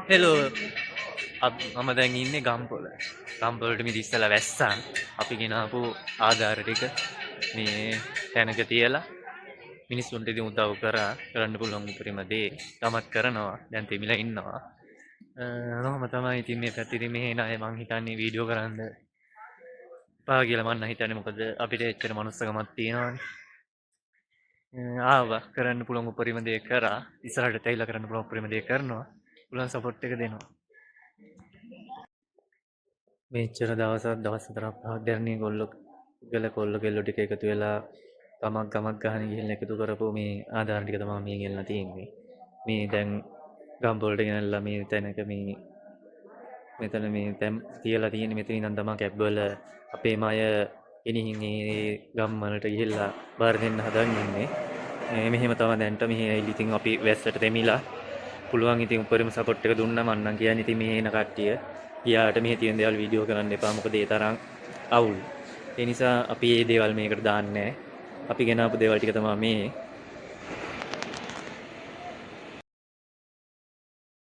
Hello, මම දැන් ඉන්නේ ගම්පොළ. ගම්පොළට මිදි ඉස්සලා වැස්සන් අපි ගෙනාපු ආධාර ටික මේ තැනක තියලා මිනිස්සුන්ට ඉතින් උදව් කරා. කරන්න පුළුවන් උපරිම දේ තමත් කරනවා. දැන් තෙමිලා ඉන්නවා. ඔහොම තමයි ඉතින් මේ පැත්තේ ඉතින් මෙහෙ එන අය මං හිතන්නේ වීඩියෝ කරන්න එපා කියලා මං නම් හිතන්නේ. මොකද අපිට එච්චර මනුස්සකමක් තියෙනවනේ. ආවා, කරන්න පුළුවන් උපරිම දේ කරා. ඉස්සරහට ඇවිල්ලා කරන්න පුළුවන් උපරිම දේ කරනවා. පුළුවන් සපෝට් එක දෙනවා. මෙච්චර දවසක් දවස් හතරක් පහක් දැරණිය කොල්ලෝ ගල කොල්ලෝ කෙල්ලෝ ටික එකතු වෙලා ගමක් ගමක් ගහන ගිහිල්ලා එකතු කරපු මේ ආධාර ටික තමයි මේ ගෙනලා තියෙන්නේ. මේ දැන් ගම්පොළට ගෙනල්ලා මේ තැනක මේ මෙතන මේ තැන් තියලා තියෙන්නේ. මෙතන ඉඳන් තමයි කැබ් වල අපේම අය ගෙනිහින් ඒ ගම් වලට ගිහිල්ලා බාර දෙන්න හදන් ඉන්නේ. මෙහෙම තමයි දැන්ට මෙහෙ ඇවිල්ලා ඉතින් අපි වැස්සට තෙමිලා පුළුවන් ඉතින් උපරිම සපෝට් එක දුන්නා. මං නම් කියන්නේ ඉතින් මෙහෙ එන කට්ටිය ගියාට මෙහෙ තියෙන දේවල් වීඩියෝ කරන්න එපා. මොකද ඒ තරම් අවුල්. ඒ නිසා අපි මේ දේවල් මේකට දාන්නේ නැහැ. අපි ගෙනාපු දේවල් ටික තමයි මේ.